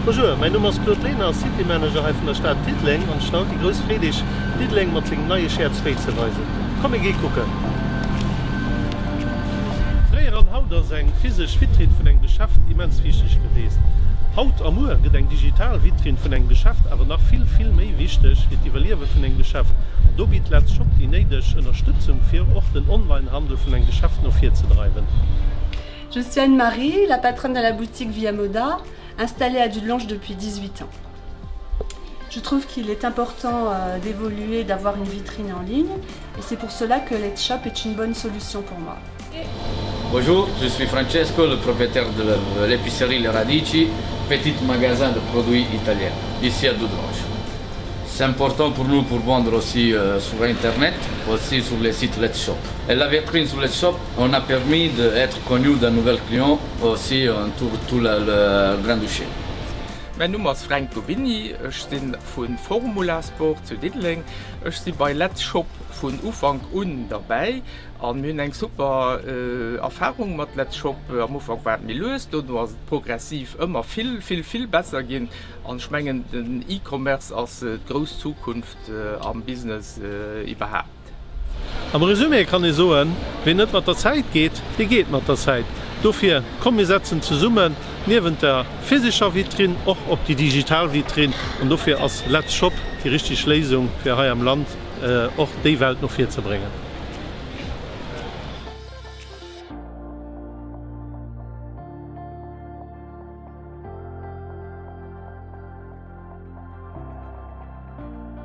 Bonjour, mäin Numm ass Claude Lehner, City Manager hei vun der Stad Diddeleng an ech hunn haut déi grouss Freed Iech Diddeleng mat sengem neie Shared Space ze weisen. Komm mir gi kucken! Fréier an haut ass eng physesch Vitrinn vun engem Geschäft immens wichteg geweest. Haut a muer gëtt eng digital Vitrinn vun engem Geschäft awer nach vill, vill méi wichteg fir d'Iwwerliewe vun engem Geschäft. An do bitt Let's Shop déi néideg Ënnerstëtzung fir och den Online-Handel vun engem Geschäft no vir ze dreiwen. Je suis Anne-Marie, la patronne de la boutique Via Moda, installée à Dudelange depuis 18 ans. Je trouve qu'il est important euh, d'évoluer, d'avoir une vitrine en ligne et c'est pour cela que Let's Shop est une bonne solution pour moi. Bonjour, je suis Francesco, le propriétaire de l'épicerie Le Radici, petit magasin de produits italiens, ici à Dudelange. C'est important pour nous pour vendre aussi euh, sur Internet, aussi sur les sites Let's Shop. Et la vitrine sur Let's Shop, on a permis d'être connu d'un nouvel client aussi en tout, tout le, le Grand-Duché. Mäin Numm ass Fränk Gobini, ech si vu Formula Sport zu Diddeleng. Ech si bei Let's Shop vun Ufank un derbäi a mir hunn eng super Erfarung mat Let's Shop. Am Ufank war et méi lues, dono ass et progressiv ëmmer vill, vill, vill besser ginn. An ech mengen, den E-Commerce ass d'grouss Zukunft am Business iwwerhaapt. Am Resumé kann ee soen, Ween net mat der Zäit geet, dee geet mat der Zäit. Dofir, komm mir setzen zesummen niewent der physescher Vitrinn och op déi digital Vitrinn. An dofir ass Let's Shop déi richteg Léisung, fir hei am Land och déi Welt no vir ze bréngen.